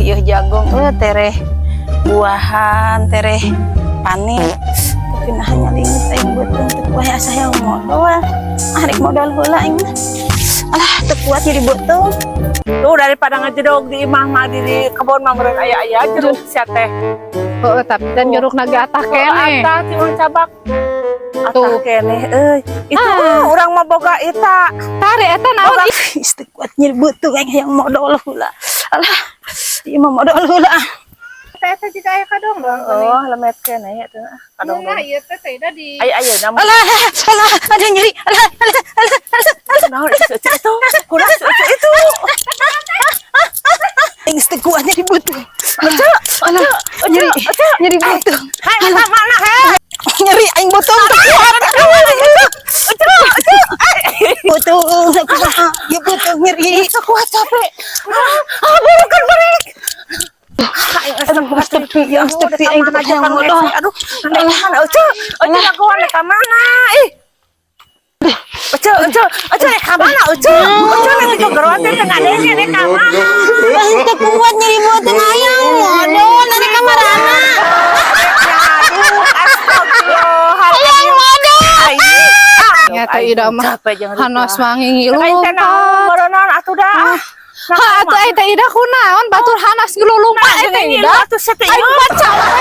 Ieu jagung tereh buahan, tereh panen. Tapi nah nyalingit aing beuteung teu kuat, asa hayang modol. Ah, rek modol heula aing mah. Alah, teu kuat nyeri beuteung. Tuh, daripada ngejedog di imah mah, di kebon mah meureun aya-aya jeruk sia teh. Heeh, tapi dan jeruk naga atah keneh. Atah ti urang cabak. Atah Tuh. Keneh euy. Itu Ah. urang mah boga eta. Tari eta naon? Ih, teu kuat nyeri beuteung, aing hayang modol heula. Alah, ieu mah modol heula. Eta eta juga aya kadongdong. Oh, lemet keneh ya teh. Kadong. Nah, ieu teh teh di Aya ayeuna mah. Alah, alah, ada nyeri. Alah, alah, alah, alah, alah. Naon itu itu? Kurang itu itu. Aing teu kuat nyeri beuteung. Alah, nyeri, nyeri beuteung. Hai, mana mana hei. Nyeri aing beuteung, teu kuat. Beuteung teu kuat. Ieu beuteung nyeri. Teu kuat, capek. Ah, burukan balik. Aduh, tepi, yang tepi aing teh hayang modol. Aduh, mana mana Ucu? Ucu jagoan ka mana? Ih. Ucu, Ucu, Ucu rek ka mana Ucu? Ucu nanti kegeroan teh teu ngadenge rek ka mana? Aing teu kuat nyeri beuteung, hayang modol ari ka marana. Aduh, astagfirullah. Hayang modol. Ya teh Ida mah. Capek jeung Hanos mangi Aing teh naon ngilumpat. meureunnan atuh dah. Ha, atuh ai teh Ida kunaon batur hanas ngilulumpat ai teh Ida. Atuh sia teh. Aing mah capek.